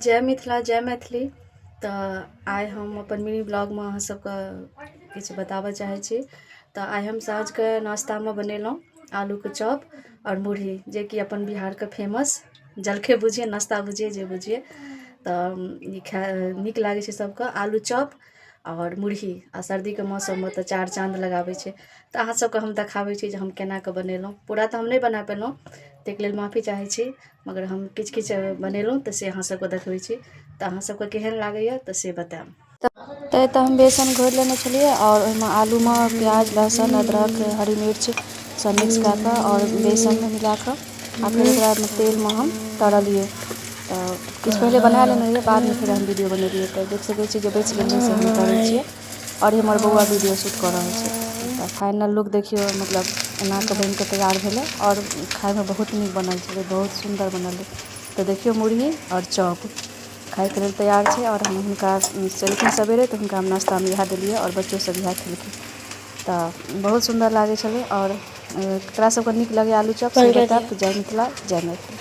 जय मिथिला, जय मैथिली। तऽ आइ हम अपन मिनी ब्लॉगमे अहाँ सबके किछु बताबऽ चाहै छी। तऽ आइ हम साँझके नाश्तामे बनेलहुँ आलूके चॉप आओर मुरही, जेकि अपन बिहारके फेमस जलखै बुझिए, नाश्ता बुझिए, जे बुझिए। तऽ ई खाय नीक लागै छै सबके आलू चॉप आओर मुरही, आ सर्दीके मौसममे तऽ चार चाँद लगाबै छै। तऽ अहाँ सबके हम देखाबै छी जे हम केना कऽ बनेलहुँ। पूरा तऽ हम नहि बना पेलहुँ, ताहिके लेल माफी चाहै छी, मगर हम किछु किछु बनेलहुँ तऽ से अहाँ सबके देखबै छी। तऽ अहाँ सबके केहन लागैए तऽ से बतायब। तऽ एतऽ हम बेसन घोरि लेने छलियै आओर ओहिमे आलूमे प्याज, लहसुन, अदरक, हरी मिर्च सब मिक्स कए कऽ आओर बेसनमे मिला कऽ आ फेर ओकरा तेलमे हम तरलियै। तऽ किछु पहिले बना लेने रहियै, बादमे फेर हम वीडियो बनेलियै। तऽ देख सकै छी जे बचि गेल से हम तरै छियै आओर हमर बौआ वीडियो शूट कऽ रहल छै। तऽ फाइनल लुक देखियौ, मतलब एना कऽ बनि कऽ तैयार भेलै आओर खायमे बहुत नीक बनल छलै, बहुत सुन्दर बनल रहै। तऽ देखियौ, मुरही आओर चॉप खायके लेल तैयार छै। आओर हम हुनका एलखिन सवेरे तऽ हुनका हम नाश्तामे इएह देलियै आओर बच्चो सब इएह खेलखिन। तऽ बहुत सुन्दर लागै छलै। आओर ककरा सबके नीक लगैए आलू चॉप से बतायब। तऽ जय मिथिला, जय मैथिली।